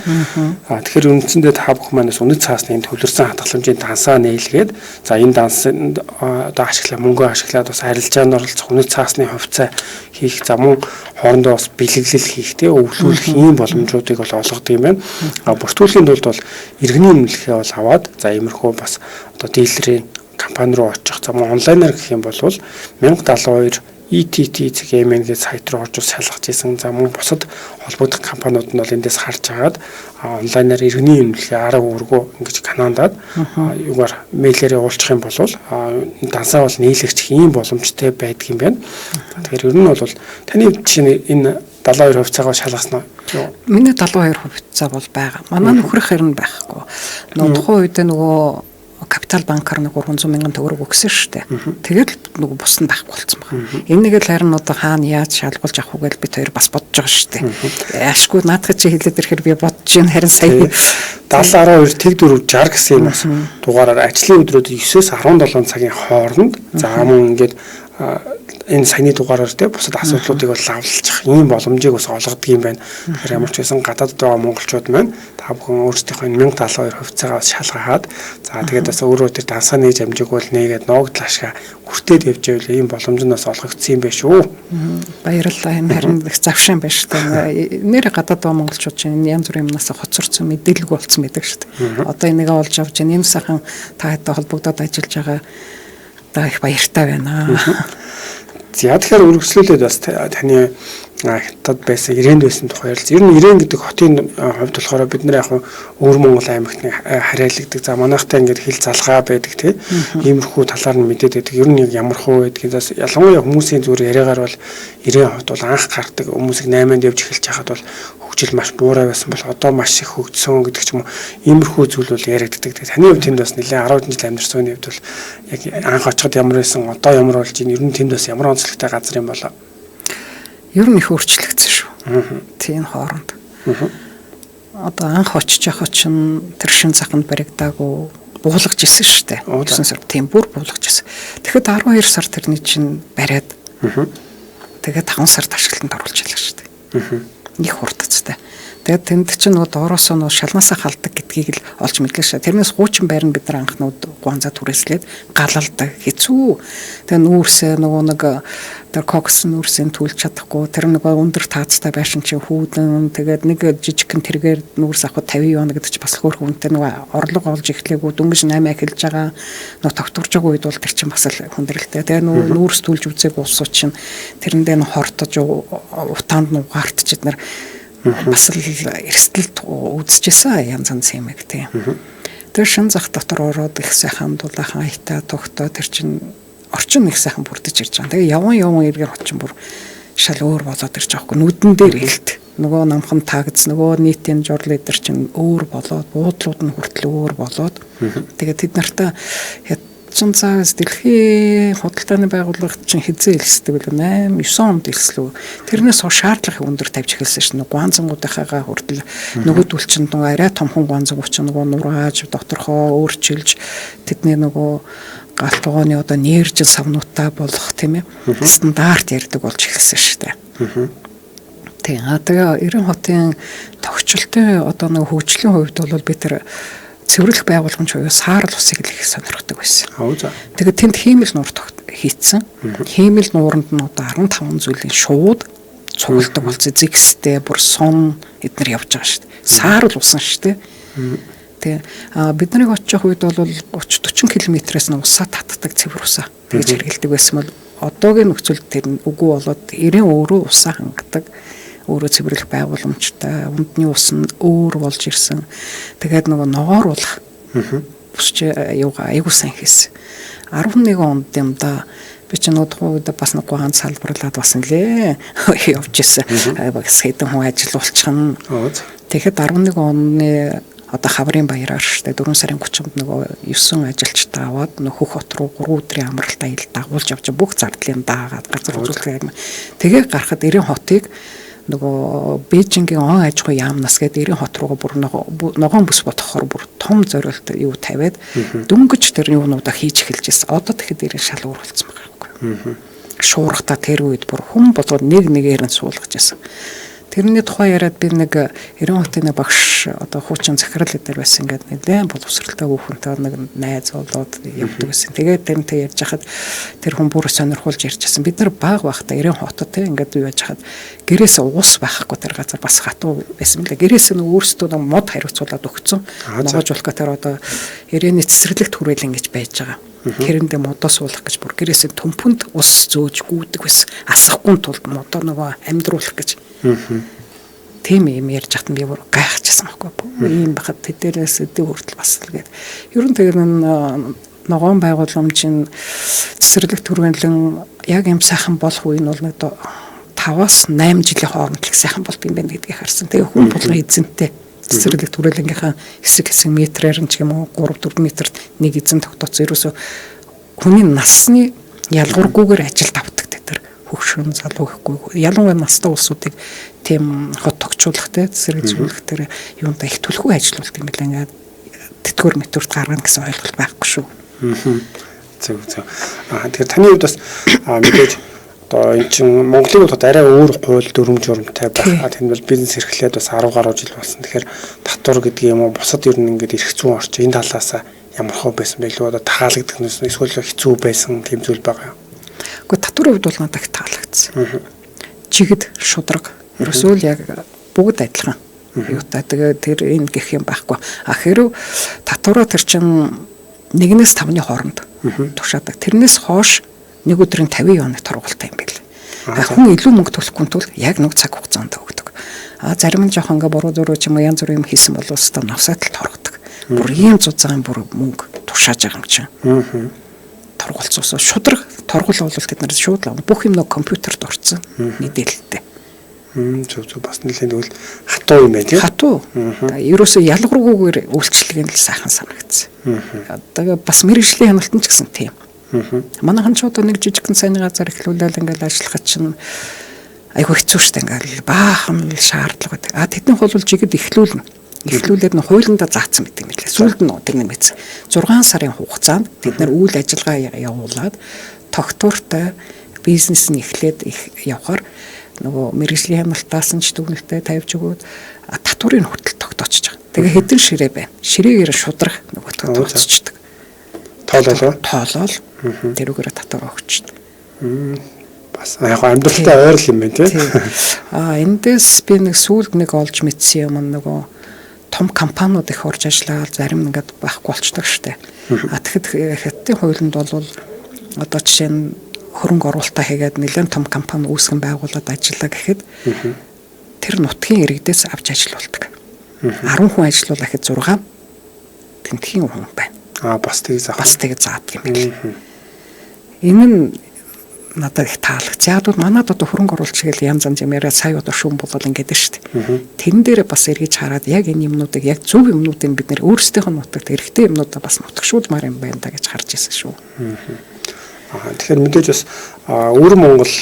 А тэгэхээр үндсэндээ та бүхэн манаас үнэт цаасны энэ төвлөрсөн хадгаламжийн дансаа нээлгээд за энэ дансанд одоо ашиглаа мөнгөө ашиглаад бас арилжаанд оролцох үнэт цаасны хувьцаа хийх за мөн хоорондоо бас бэлэглэл хийх те өвлүүлэх ийм боломжуудыг бол олгодог юм байна. А бүртгүүлэхийн тулд бол иргэний үнэлгээ бол аваад за иймэрхүү бас одоо дилерийн компани руу очих за мөн онлайнаар гэх юм бол 1072 ETT.MN гэж сайт руу орж шалгаж исэн. За мөн бусад холбогдох компаниуд нь бол эндээс харж агаад онлайнаар иргэний үнэлгээ арга үүргөө ингэж Канадад юугаар мэйлээрээ явуулчих юм бол дансаа бол нийлэгч ийм боломжтой байдаг юм байна. Тэгэхээр ер нь бол таны жишээ нь энэ 72 хувьцаагаа шалгасан уу? Миний 72 хувьцаа бол байгаа. Манай нөхрөх хэрэг байхгүй. Нөгөө тухайн үед нөгөө Капитал банкар нэг 300 мянган төгрөг өгсөн шүү дээ. Тэгэл нөгөө бус нь байхгүй болсон байна. Энэ нэг л харин одоо хаана яаж шалгуулж авах вэ гэж бид хоёр бас бодож байгаа шүү дээ. Ашгүй наадах чи хэлээд ирэхээр би бодож байна харин сая. 70 12 тэг 4 60 гэсэн юм бас дугаараар ажлын өдрүүд 9-өөс 17 цагийн хооронд за мөн ингээд энэ саяны дугаараар те бусад асуудлуудыг бол лавлчих ийм боломжийг бас олгодог юм байна. Тэгэхээр ямар ч байсан гадаадд байгаа монголчууд маань та бүхэн өөрсдийнхөө 1072 хувьцаагаа бас шалгаад за тэгээд бас өөрөө тэр дансаа нээж амжиг бол нээгээд ноогдол ашгаа хүртээд явж байвал ийм боломж нь бас олгогдсон юм байна шүү. Баярлалаа. Энэ харин их завшаан байна шүү дээ. Нэр гадаад байгаа монголчууд чинь янз бүрийн юмнаас хоцорсон мэдээлэлгүй болсон байдаг шүү дээ. Одоо энийг олж авч энэ сайхан та хэдтэй холбогдоод ажиллаж байгаа одоо их баяртай байна. За тэгэхээр үргэлжлүүлээд бас таны хятад байсан, Ирэнд байсан тухай ярилцсан. Ер нь Ирэн гэдэг хотын хувьд болохоор бид нар яг өвөр Монгол аймагт нэг харьяалагддаг. За манайхтай ингээд хил залгаа байдаг тий. Иймэрхүү талаар нь мэдээд байдаг. Ер нь яг ямар хуу байдгийг бас ялангуяа хүмүүсийн зүгээр яриагаар бол Ирэн хот бол анх гардаг хүмүүсийг 8-нд явж эхэлж хахад бол хөгжил маш буурай байсан бол одоо маш их хөгжсөн гэдэг ч юм уу. Иймэрхүү зүйл бол яригддаг. Тэгээ таны хувьд тэнд бас нэлээд 10 жил амьдарсан хувьд бол яг анх очиход ямар байсан, одоо ямар болж байна, ер нь тэнд бас ямар онцлогтой газар юм болоо? Ер нь их өөрчлөгдсөн шүү. Тийм хооронд. Одоо анх очиж явах чинь тэр шин заханд баригдаагүй буулгаж исэн шүү дээ. 9 сар тийм бүр буулгаж исэн. Тэгэхэд 12 сар тэрний чинь бариад. Тэгээд 5 сард ашиглалтанд оруулж байлаа шүү дээ. Их хурдцтай. Тэгээд тэнд чинь нөгөө доороосоо нөгөө шалнаасаа халдаг гэдгийг л олж мэдлээ шээ. Тэрнээс хуучин байр нь бид нар анхнууд гуанзаа түрээслээд галалдаг хэцүү. Тэгээд нүүрсээ нөгөө нэг тэр кокс нүүрсийн түлж чадахгүй тэр нөгөө өндөр таацтай байшин чинь хүүдэн тэгээд нэг жижигхэн тэргээр нүүрс авахд 50 юан гэдэг чинь бас хөөрхөн үнэтэй нөгөө орлого олж эхлэегүй дөнгөж 8 эхэлж байгаа нөгөө тогтворж байгаа үед бол тэр чинь бас л хүндрэлтэй. Тэгээд нөгөө нүүрс түлж үзег улсууд чинь тэрэндээ нь хортож утаанд нугаартч эднэр бас л эрсдэлд үзчихсэн янз янз юм яг тийм. Тэр шин зах дотор ороод их сайхан дулаахан аятаа тогтоо тэр чинь орчин их сайхан бүрдэж ирж байгаа. Тэгээ яван яван эргээр очин бүр шал өөр болоод ирж байгаа хгүй. Нүдэн дээр илт. Нөгөө намхан тагц, нөгөө нийтийн журал эдэр чинь өөр болоод, буудлууд нь хүртэл өөр болоод. Тэгээ тэд нартай Чин цаас дэлхийн худалдааны байгууллага чинь хизээ элсдэг билүү 8 9 онд элслүү. Тэрнээс хойш шаардлага өндөр тавьж эхэлсэн шин гуанзангуудынхаагаа хүртэл нөгөөдөл чинь нөгөө арай томхон гуанзангууд чинь нөгөө нурааж доторхоо өөрчилж тэдний нөгөө галт тугааны одоо нэржил савнуудтай болох тийм ээ стандарт ярьдаг болж эхэлсэн шүү дээ. Тийм. А тэгээ 90 хотын тогтчлтын одоо нөгөө хөгжлийн хувьд бол би тэр цэвэрлэх байгууламж буюу саарл усыг л их сонирхдаг байсан. Тэгээд тэнд хиймэл нуур хийцэн. Хиймэл нууранд нь одоо 15 зүйлийн шууд цугладаг болсон. Зэгстэй бүр сун эднэр явж байгаа шүү дээ. Саарл усан шүү дээ. Тэ а бид нарыг очих үед бол 30 40 км-ээс нь усаа татдаг цэвэр усаа тэгж хэрэгэлдэг байсан бол одоогийн нөхцөлд тэр нь үгүй болоод 90 өөрөө усаа хангадаг. Өөрөө цэвэрлэх байгууламжтай, үндний ус нь өөр болж ирсэн. Тэгээд нөгөө ногооруулах бусч юугаа айгуу сайн хийсэн. 11 онд юм да. Би ч нөгөө тухайн үед бас нэг ганц салбарлаад бас нэлээ явж исэн. Бас хэдэн хүн ажилуулчихна. Тэгэхэд 11 оны одоо хаврын баяраар штэ 4 сарын 30-нд нөгөө 9 ажилчтай аваад нөхөх хот руу 3 өдрийн амралт аялал дагуулж явж бүх зардлын даагаад газар үзүүлэх юм. Тэгээ гарахад 90 хотыг нөгөө Бээжингийн он аж ахуй яамнаас гээд 90 хот руугаа бүр ногоон бүс бодохоор бүр том зориулт юу тавиад дөнгөж тэр юунуудаа хийж эхэлж ирсэн. Одоо тэгэхэд 90 шал өөр болсон байгаа байхгүй. Шуурхтаа тэр үед бүр хүн болгоод нэг нэгээр нь суулгаж байсан. Тэрний тухай яриад би нэг 90 хотын нэг багш одоо хуучин захирал эдэр байсан гэдэг нэлээд боловсралтай хүүхэнтэй нэг найз болоод явдаг байсан. Тэгээд тэрнтэй ярьж хахад тэр хүн бүр сонирхуулж ярьж байсан. Бид нар баг байхдаа 90 хотод те ингээд юу яаж хахад гэрээс уус байхгүй тэр газар бас хатуу байсан мөлий. Гэрээс нь өөрсдөө нэг мод хариуцуулаад өгцөн. Ногоожуулах тэр одоо 90-ний цэцэрлэгт хүрээлэн гэж байж байгаа. Тэрэндээ модоо суулгах гэж бүр гэрээсээ төмпөнд ус зөөж гүйдэг байсан. Асахгүй тулд модоо нөгөө амьдруулах гэж. Тийм юм ярьж хат би бүр гайхчихсан байхгүй. Ийм бахад тэдээрээс өдөө хүртэл бас л гээд. Ер нь тэр ногоон байгууламжийн цэцэрлэг түргэнлэн яг юм сайхан болох үе нь бол нэг 5-аас 8 жилийн хооронд л сайхан болд юм байна гэдгийг харсан. Тэгээ хүн болгон эзэнтэй. Цэцэрлэг түрээлэнгийнхаа хэсэг хэсэг метрээр нь ч юм уу 3-4 метрт нэг эзэн тогтооцсон. Ерөөсөө хүний насны ялгуургүйгээр ажилд авдаг тэд нар. Хөгшин залуу гэхгүй. Ялангуяа настай улсуудыг тийм хот тогтчуулах те зэрэг тэр юунда их түлхүү ажиллаулдаг юм билээ. Ингээд тэтгэвэр мэтвэрт гаргана гэсэн ойлголт байхгүй шүү. Зөв зөв. Тэгэхээр таны хувьд бас мэдээж одоо эн чинь Монголын хувьд арай өөр хууль дүрм журмтай байх. Тэнд бол бизнес эрхлээд бас 10 гаруй жил болсон. Тэгэхээр татвар гэдэг юм уу бусад ер нь ингээд эрх зүйн орчин энэ талаас ямар хөө байсан бэ? Илүү одоо таалагдах нь эсвэл хэцүү байсан тийм зүйл байгаа юм. Гэхдээ татварын хувьд бол надад их таалагдсан. Чигэд шудраг. Ерөөсөө л яг бүгд адилхан. Юутай тэгээ тэр энэ гэх юм байхгүй. А хэрв татвараа тэр чин 1-ээс 5-ны хооронд тушаадаг. Тэрнээс хойш нэг өдрийн 50 юаны торгуултай юм бэл. Хүн илүү мөнгө төлөхгүй тул яг нэг цаг хугацаанд өгдөг. А зарим нь жоохон ингээ буруу зуруу ч юм уу янз бүрийн юм хийсэн бол өстө навсаад л торгодог. Бүр ийм зузаан бүр мөнгө тушааж байгаа юм чинь. Торгуулцуусаа шудраг торгуул бол тэд нар шууд л бүх юм нэг компьютерт орсон мэдээлэлтэй. Зөв зөв бас нэлээд тэгвэл хатуу юм байна тийм. Хатуу. Ерөөсөө ялгаргүйгээр үйлчлэг нь л сайхан санагдсан. Одоо бас мэргэжлийн хяналт нь ч гэсэн тийм. Манай хан ч одоо нэг жижигхэн сайн газар эхлүүлээл ингээл ажиллахад чинь айгүй хэцүү штэ ингээл баахан л шаардлага байдаг. А тэдний бол жигэд эхлүүлнэ. Эхлүүлээд нь хуулиндаа заасан гэдэг юм лээ. Сүүлд нь тэр нэг мэдсэн. 6 сарын хугацаанд тэд нар үйл ажиллагаа явуулаад тогтвортой бизнес нь эхлээд явахаар нөгөө мэргэжлийн хяналтаас нь ч дүгнэлтээ тавьж өгөөд татврын хүртэл тогтоочж байгаа. Тэгээ хэдэн ширээ байна. Ширээгээр шудрах нөгөө тооцчдаг. Тоолоо. Тоолол. Тэрүүгээр татвар өгчдөг. Бас яг амьдралтай ойрол юм байна тий. Аа эндээс би нэг сүүлд нэг олж мэдсэн юм нөгөө том компаниуд их орж ажиллаад зарим ингээд байхгүй болчдөг штэ. А тэгэхэд хятадын хуулинд бол одоо жишээ нь хөрөнгө оруулалтаа хийгээд нэлээд том компани үүсгэн байгуулад ажиллаа гэхэд тэр нутгийн иргэдээс авч ажилуулдаг. 10 хүн ажиллуулаа гэхэд 6 тентхийн хүн байна. Аа бас тийг заах. Бас тийг заадаг юм байна. Энэ нь надад их таалагдсан. Яг бол манад одоо хөрөнгө оруулалт гээл янз янз юм яриа сая одоо шүүм болол ингээд шүү дээ. Тэрэн дээрээ бас эргэж хараад яг энэ юмнуудыг яг зөв юмнуудыг бид нэр өөрсдийнх нь нутагт эрэгтэй юмнуудаа бас нутагшуулмаар юм байна да гэж харж ирсэн шүү. Тэгэхээр мэдээж бас өвөр Монгол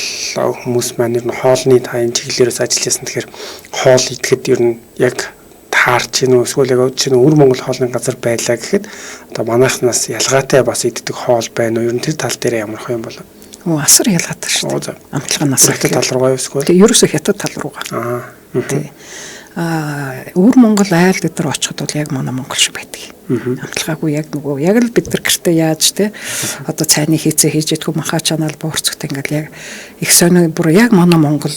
хүмүүс маань ер нь хоолны та энэ чиглэлээрээс ажиллаж байсан. Тэгэхээр хоол идэхэд ер нь яг таарч гин үү эсвэл яг чинь өвөр Монгол хоолны газар байлаа гэхэд одоо манайхнаас ялгаатай бас иддэг хоол байна уу? Ер нь тэр тал дээр ямар хөө юм болов? Асар ялгаатай шүү дээ. Амтлаганаас хятад тал руугаа юу эсвэл? Тэг ерөөсөө хятад тал руугаа. Тий. Өвөр Монгол айлд дээр очиход бол яг манай монгол шиг байдаг. Амтлагаагүй яг нөгөө яг л бид нар гэртээ яаж те одоо цайны хийцээ хийж идэх махаа чанаал буурцагт ингээл яг их сонио бүр яг манай монгол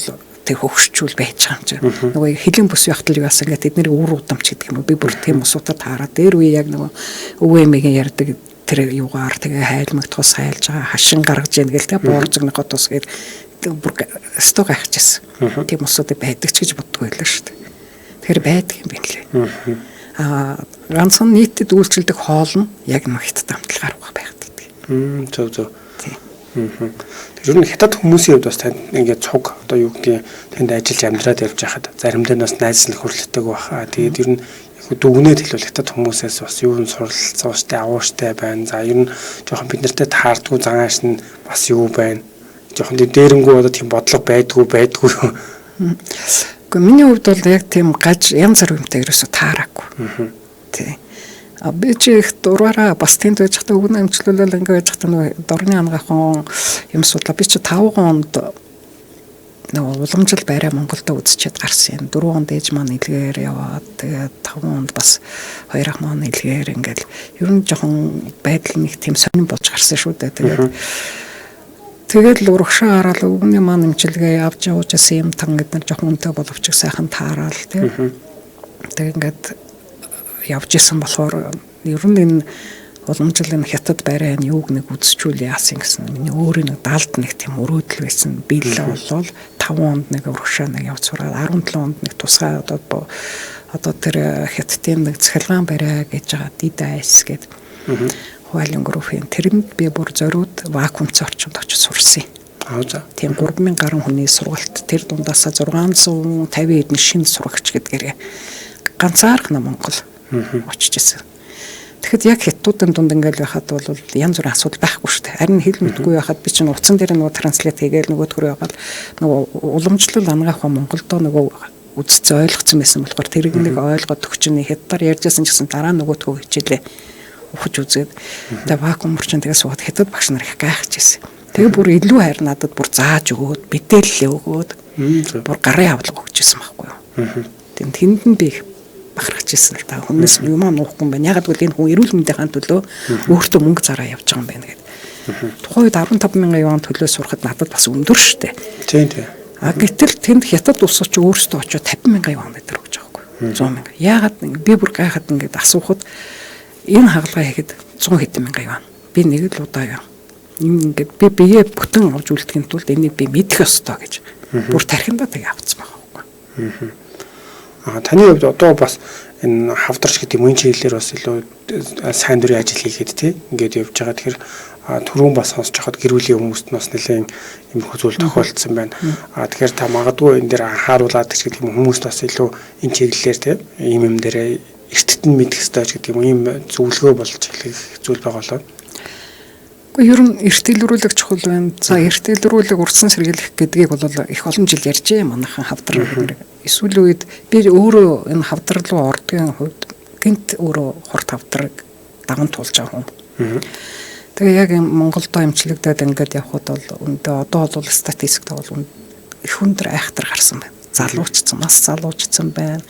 тэг хөгшчүүл байж байгаа юм чинь. Нөгөө хилэн бүс явахтал юу яасан ингээд тэдний үр удамч гэдэг юм уу. Би бүр тийм усуудад таараа дээр үе яг нөгөө өвөө эмээгийн ярьдаг тэр юугаар тэгээ хайлмаг тус хайлж байгаа хашин гаргаж ийн гэл те буурзагны тус гээд бүр өстө гайхчихсан. Тийм усууд байдаг ч гэж боддгоо байлаа шүү дээ. Тэгэхээр байдаг юм байна лээ. Ганцхан нийтэд үйлчилдэг хоол нь яг нэг хятад амтлагаар байх гэдэг. Зөв зөв. Тэр нь хятад хүмүүсийн хувьд бас танд ингээд цуг одоо юу гэдгийг танд ажиллаж амьдраад явж байхад заримдаа бас найз нөхөрлөлтөг баха. Тэгээд ер нь дүгнээд хэлбэл хятад хүмүүсээс бас юу н суралцууштай авууштай байна. За ер нь жоохон бид нартай таардгүй зангааш нь бас юу байна. Жоохон тийм дээрэнгүү одоо тийм бодлого байдгүй. Гэхдээ миний хувьд бол яг тийм гаж янз бүр юмтай ерөөсө таараагүй. Тий. А би чи их дураараа бас тэнд байж байхдаа өгнө амжилуулал ингээ байж байхдаа нөгөө дорны ангахан юм судлаа. Би чи 5 онд нөгөө уламжил байраа Монголдо үзчихэд гарсан юм. 4 онд ээж маань илгээр яваад тэгээд 5 онд бас хоёр ах маань илгээр ингээл ер нь жоохон байдал нэг тийм сонирн болж гарсан шүү дээ. Тэгээд тэгэл урагшаа хараад өвгөний маань эмчилгээ авч явуулж исэн юм тан бид нар жоохон үнэтэй боловч сайхан таараал тийм. Тэг ингээд явж исэн болохоор ер нь энэ уламжил энэ хятад байраа энэ юуг нэг үзчихүүл яасан гэсэн миний өөрийн нэг далд нэг тийм өрөөдөл байсан. Биелээ болвол 5 онд нэг урагшаа нэг явж сураад 17 онд нэг тусгай одоо тэр хятадын нэг цахилгаан барай гэж байгаа DDS гэдэг Хуайлын группийн тэрэнд би бүр зориуд вакуумц орчинд очиж сурсан юм. Тийм 3000 гаруй хүний сургалт тэр дундаасаа 650 хэдэн шинэ сурагч гэдгээрээ ганцаархна Монгол очиж исэн. Тэгэхэд яг хятадуудын дунд ингээл байхад бол янз бүрийн асуудал байхгүй шүү дээ. Харин хэл мэдгүй байхад би чинь утсан дээр нөгөө транслейт хийгээл нөгөөдхөр яваал нөгөө уламжлал ангаах Монголдо нөгөө үзсэн ойлгоцсон байсан болохоор тэрийг нэг ойлгоод өгч нь хятадаар ярьжсэн ч гэсэн дараа нөгөөдхөө хичээлээ ухаж үзээд тэгээ вакуум орчин тэгээ суугаад хятад багш нар их гайхаж байсан. Тэгээ бүр илүү хайр надад бүр зааж өгөөд мэдээлэл өгөөд бүр гарын авлага өгч ирсэн байхгүй юу. Тэнд тэнд нь би их бахархаж ирсэн л та. Хүнээс юмаа нуухгүй юм байна. Яг гэвэл энэ хүн эрүүл мэндийн төлөө өөртөө мөнгө зараа явж байгаа юм байна гэдэг. Тухайн үед 15 мянган юан төлөө сурахад надад бас өндөр штэ. Тийм тийм. А гэтэл тэнд хятад улс чи өөрсдөө очиод 50 мянган юан дээр өгч байгаа байхгүй. 100 мянга. Яагаад би бүр гайхаад ингээд асуухад энэ хагалгаа хийхэд 100 хэдэн мянган юан. Би нэг л удаа юм. Ингээд би биеэ бүтэн авч үлдэхин тулд энийг би мэдэх ёстой гэж бүр тархиндаа тэг авцсан байгаа байхгүй. А таны хувьд одоо бас энэ хавдарч гэдэг юм энэ чиглэлээр бас илүү сайн дурын ажил хийгээд тий ингээд явж байгаа. Тэгэхээр түрүүн бас сонсож хахад гэр бүлийн хүмүүст нь бас нэлээд иймэрхүү зүйл тохиолдсон байна. А тэгэхээр та магадгүй энэ дээр анхааруулад ч гэдэг юм хүмүүст бас илүү энэ чиглэлээр тий ийм юм дээр эртт нь мэдэх ёстой ч гэдэг юм ийм зөвлөгөө болж хэлэх зүйл байгаа болоо. Гэхдээ ер нь эрт илрүүлэг чухал байна. За эрт илрүүлэг урдсан сэргийлэх гэдгийг бол их олон жил ярьжээ манайхан хавдар гэдэг. Эсвэл үед би өөрөө энэ хавдар руу ордгийн хувьд гинт өөрөө хурд хавдрыг даган туулж байгаа хүн. Тэгээ яг юм Монголдо эмчлэгдээд ингээд явхад бол өндөө одоо бол статистик бол их өндөр айхтар гарсан байна. Залуучсан, нас залуучсан байна.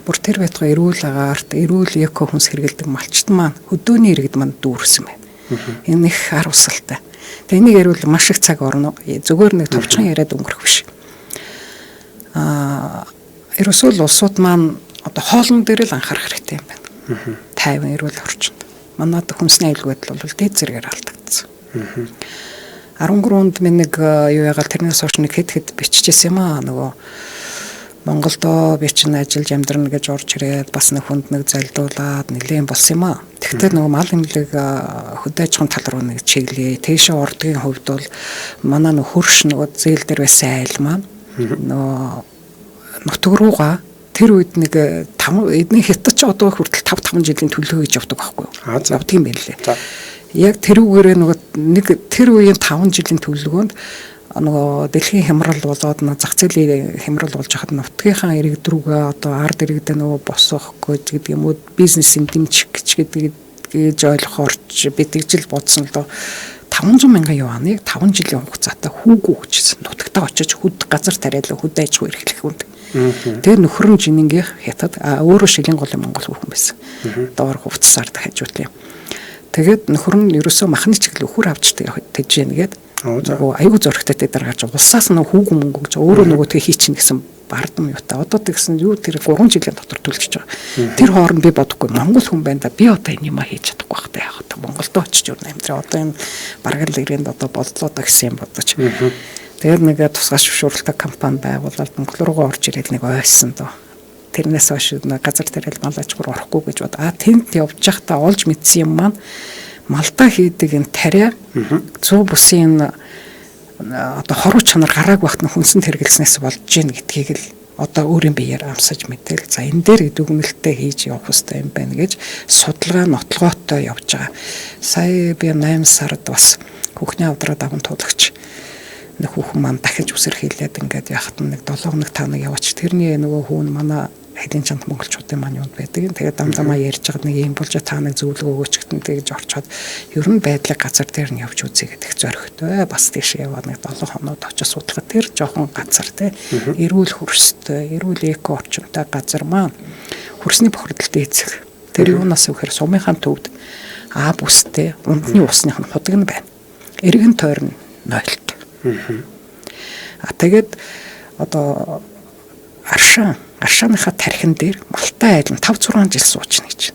Бүр тэр байтугай эрүүл агаарт, эрүүл эко хүнс хэрэгэлдэг малчт маань хөдөөний иргэд маань дүүрсэн байна. Энэ их харуулсалтай. Тэгээ энийг ярил маш их цаг орно. Зүгээр нэг товчхон яриад өнгөрөх биш. Аа ерөөсөө л улсууд маань одоо хоолн дээр л анхаарах хэрэгтэй юм байна. Тайван эрүүл орчинд. Манайд хүнсний аюулгүй байдал бол дээд зэрэгээр алдагдсан. 13 онд минь нэг юу ягаал тэрнээс хойш нэг хэд хэд биччихсэн юм аа нөгөө Монголдо би чинь ажиллаж амьдрна гэж орж ирээд бас нэг хүнд нэг залдуулаад нэлээд болсон юм аа. Тэгвэл нөгөө мал эмнэлэг хөдөө аж ахуйн тал руу нэг чиглэе. Тийшээ ордгийн хувьд бол манай нөх хөрш нөгөө зээл дээр байсан айл маань нөгөө нутаг руугаа тэр үед нэг 5 эдний хятад ч одоо хүртэл 5 5 жилийн төлөө гэж явдаг байхгүй юу? Явдаг юм байна лээ. Яг тэрүүгээрээ нөгөө нэг тэр үеийн 5 жилийн төлөвлөгөөнд нөгөө дэлхийн хямрал болоод зах зээлийн хямрал болж хахад нутгийнхаа иргэд рүүгээ одоо ард иргэдээ нөгөө босгох гэж гэдэг юм уу бизнесийн дэмжих гэж гэдэг гэж ойлгохоор би тэгж л бодсон л доо 500 мянган юаныг 5 жилийн хугацаатай хүүгүү гэжсэн. Нутагтаа очиж хөд газар тариалан хөдөө аж ахуй эрхлэх хүнд. Тэгээ нөхөр нь жинэнгийнх хятад өөрөө шилийн голын монгол хүүхэн байсан. Доор хувцсаар хажуутлын. Тэгээд нөхөр нь ерөөсөө махны чиглэл өхөр авч тэжээн гээд нөгөө аюу зөрөгтэй дээр гарч улсаас нөгөө хүүгэн мөнгө гэж өөрөө нөгөө тэг хийчихнэ гэсэн бардам юутай. Одоо тэгсэн юу тэр 3 жилийн дотор төлчихөж байгаа. Тэр хооронд би бодохгүй Монгол хүн байна да. Би одоо энэ юма хийж чадахгүй байх та яах вэ? Монголд очиж юу амьдраа. Одоо энэ бараг л иргэнд одоо боллоо да гэсэн юм бодож. Тэгээд нэг тусгай зөвшөөрөлтэй компани байгуулад Монгол руугаа орж ирээд нэг ойсон доо. Тэрнээс хойш нэг газар тэрэл мал аж ахуйр орохгүй гэж бод. А тэнд явж байхдаа олж мэдсэн юм маань малдаа хийдэг энэ тариа зүү бусын одоо хоруу чанар гарааг багт нь хүнсэнд хэрэглэснээс болж гин гэдгийг л одоо өөрийн биеэр амсаж мэдээл. За энэ дээр дүгнэлтээ хийж явах хэрэгтэй юм байна гэж судалгаа нотлогоотой явж байгаа. Сая би 8 сард бас хүүхний авдраа даван туулагч нэг хүүхэн маань дахиж үсэрхийлээд ингээд яхад нэг 7 хоног та нэг яваач. Тэрний нөгөө хүүн манай хэлийн чант монголчуудын маань юунд байдаг. Тэгээд дам дамаа ярьж байгаад нэг юм болж та нэг зөвлөгөө өгөөч гэтэн тэгж орчоод ер нь байдлыг газар дээр нь явж үзье гэдэг зоригтой. Бас тийш яваад нэг 7 хоноод очиж судлахад тэр жоохон газар те эрүүл хөрстэй, эрүүл эко орчинтой газар маань хөрсний бохирдолтой эзэх. Тэр юунаас вэхээр сумынхаа төвд А бүстэй ундны усных нь худаг нь байна. Эргэн тойрон нойлт. А тэгээд одоо аршааныхаа тархин дээр малтай айлн 5 6 жил суучна гэж.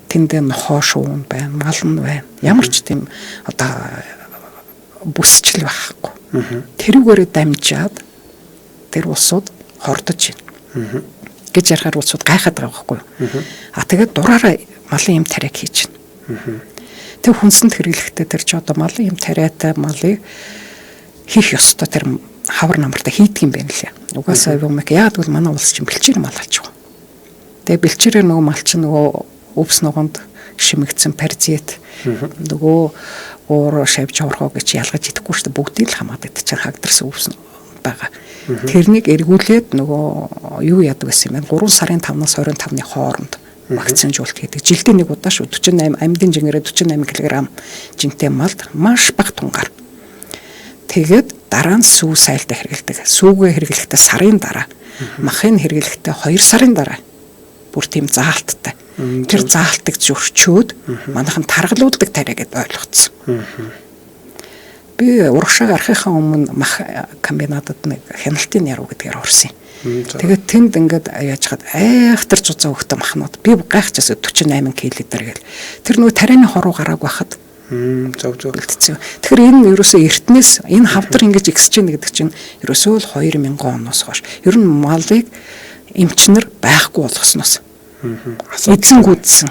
Тэндээ нохоо шуун байна, мал нь байна. Ямар ч тийм одоо бүсчил байхгүй. Тэрүүгээрээ дамжаад тэр улсууд хордож байна. Гэж ярихаар улсууд гайхаад байгаа байхгүй юу? А тэгээд дураараа малын юм тариаг хийж байна. Тэр хүнсэнд хэрэглэхдээ тэр чи одоо малын юм тариатай малыг хийх ёстой тэр хавар намартай хийдэг юм байна лээ. Угаасаа юм яг яагаад гэвэл манай улс чинь бэлчээр мал алж байгаа. Тэгээ бэлчээрээ нөгөө мал чинь нөгөө Өвс ногоонд шимэгдсэн паразит нөгөө уур шавж хорхоо гэж ялгаж идэхгүй шүү дээ. Бүгдийг л хамаад идчих хагдарсан өвс байгаа. Тэрнийг эргүүлээд нөгөө юу яадаг гэсэн юм бэ? 3 сарын 5-наас 25-ны хооронд вакцинжуулалт хийдэг. Жилдээ нэг удаа шүү. 48 амьдын жингэрээ 48 кг жинтэй малд маш бага тунгаар. Тэгээд дараа нь сүү сайлтаа хэрэглэдэг. Сүүгээ хэрэглэхдээ сарын дараа, махыг хэрэглэхдээ 2 сарын дараа бүр тийм заалттай. Тэр заалтыг зөрчөөд манайхан таргалуулдаг тариа гэдээ ойлгоцсон. Би урагшаа гарахынхаа өмнө мах комбинатад нэг хяналтын яруу гэдгээр орсон юм. Тэгээд тэнд ингээд яаж хад айхтар зузаан хөхтэй махнууд би гайхчихсан 48 кг дээр гэл. Тэр нөгөө тарианы хоруу гарааг байхад зөв зөв бэлтцсэн. Тэгэхээр энэ ерөөсөө эртнээс энэ хавдар ингэж ихсэж гин гэдэг чинь ерөөсөө л 2000 оноос хойш. Ер нь малыг эмчнэр байхгүй болгосноос эзэн гүйдсэн.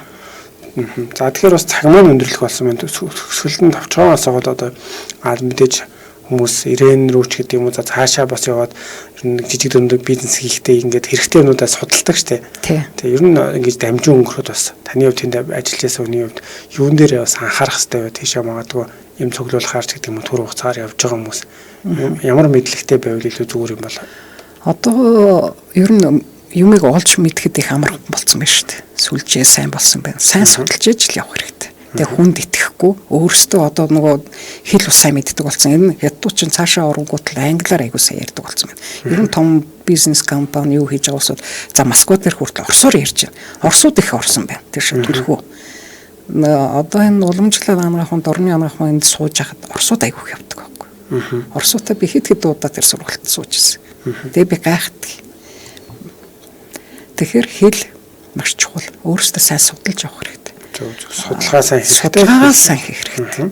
За тэгэхээр бас цаг маань өндөрлөх болсон байна. Өсгөлтөнд товчхон асуугаад одоо мэдээж хүмүүс Ирэн рүү ч гэдэг юм уу, за цаашаа бас яваад ер нь нэг жижиг дөрөндөг бизнес хийхдээ ингээд хэрэгтэй юмнуудаа судалдаг штэ. Тэгээ ер нь ингэж дамжин өнгөрөхөд бас таны хувьд тэнд ажиллаж байсан хүний хувьд юун дээр бас анхаарах хэрэгтэй вэ? Тийшээ магадгүй юм цуглуулахаар ч гэдэг юм уу түр хугацаар явж байгаа хүмүүс ямар мэдлэгтэй байвал илүү зүгээр юм бол? Одоо ер нь юмыг олж мэдхэд их амар болсон байна шүү дээ. Сүлжээ сайн болсон байна. Сайн судалж иж л явах хэрэгтэй. Тэгээ хүнд итгэхгүй өөрсдөө одоо нөгөө хэл бас сайн мэддэг болсон. Энэ хятадууд чинь цаашаа оронгууд л англиар аягүй сайн ярьдаг болсон байна. Ер нь том бизнес компани юу хийж байгаа улсууд за Москва дээр хүртэл орсоор ярьж байна. Орсууд их орсон байна. Тэр шиг төлхөө. Одоо энэ уламжлал анагаахын дорны анагаахын энд сууж хахад орсууд аягүй их явдаг байхгүй. Орсуудаа би хэд хэд удаа тэр сургуультад сууж ирсэн. Тэгээ би гайхдаг. Тэгэхээр хэл маш чухал. Өөрөөсөө сайн судалж авах хэрэгтэй. Зөв зөв. Судалгаа сайн хийх хэрэгтэй. Судалгаа сайн хийх хэрэгтэй.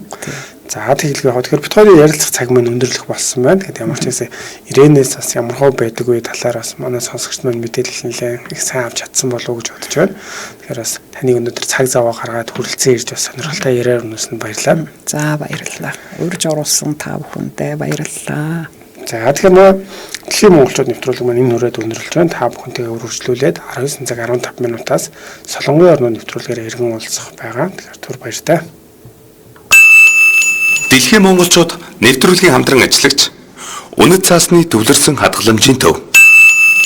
За тэгэлгүй яг. Тэгэхээр бид хоёрын ярилцах цаг маань өндөрлөх болсон байна. Тэгэхээр ямар ч байсан Ирэнээс бас ямар хов байдаг вэ талаар бас манай сонсогчд маань мэдээлэл нэлээд их сайн авч чадсан болов уу гэж бодож байна. Тэгэхээр бас таныг өнөөдөр цаг зав гаргаад хүрэлцэн ирж бас сонирхолтой яриаар өнөөсөнд баярлалаа. За баярлалаа. Урьж оруулсан та бүхэндээ баярлалаа. За тэгэхээр нөө Дэлхийн монголчууд нэвтрүүлэг маань энэ хүрээд өндөрлөж байна. Та бүхэнтэйгээ үргэлжлүүлээд 19 цаг 15 минутаас Солонгын орны нэвтрүүлгээр иргэн уулзах байгаа. Тэгэхээр түр баяртай. Дэлхийн монголчууд нэвтрүүлгийн хамтран ажиллагч Үнэт цаасны төвлөрсөн хадгаламжийн төв.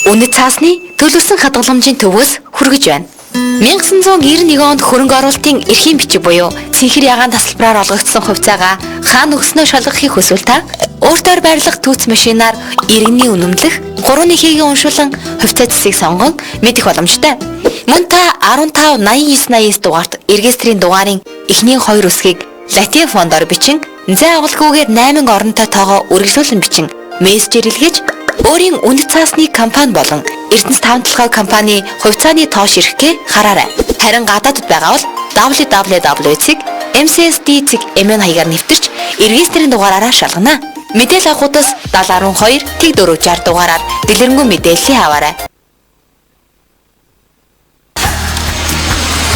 Үнэт цаасны төлөвлөсөн хадгаламжийн төвөөс хүргэж байна. 1991 онд хөрөнгө оруулалтын эрхийн бичиг буюу цэнхэр ягаан тасалбараар олгогдсон хувьцаагаа хаан өгснөө шалгахыг хүсвэл та өөртөөр байрлах түүц машинаар иргэний үнэмлэх 3-ны хийгийн уншуулан хувьцаа зэсийг сонгон мэдэх боломжтой. Мөн та 15 89 89 дугаарт регистрийн дугаарын эхний 2 үсгийг латин фондоор бичин зай авалгүйгээр 8 оронтой тоогоо үргэлжлүүлэн бичин мессежээр илгээж өөрийн үнэт цаасны компани болон Эрдэнэс таван толгой компани хувьцааны тоо ширхгээ хараарай. Харин гадаадд байгаа бол www.mcsd.mn хаягаар нэвтэрч регистрийн дугаараараа шалгана. Мэдээлэл авах утас 7012 тэг 460 дугаараар дэлгэрэнгүй мэдээллийг аваарай.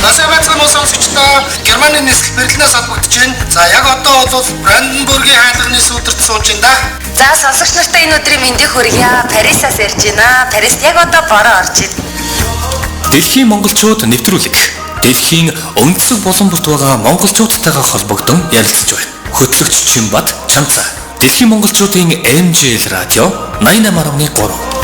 Насаа байцгаана уу сонсогчдоо. Германы нийслэл Берлинээс холбогдож байна. За яг одоо бол Бранденбургийн хаалганы сүүдэрт сууж байна да. За сонсогч нартай энэ өдрийн мэндийг хүргье. Парисаас ярьж байна. Парист яг одоо бороо орж байна. Дэлхийн монголчууд нэвтрүүлэг. Дэлхийн өнцөг болон бүрт байгаа монголчуудтайгаа холбогдон ярилцаж байна. Хөтлөгч Чимбат Чамцаа. Дэлхийн монголчуудын MJL радио 88.3.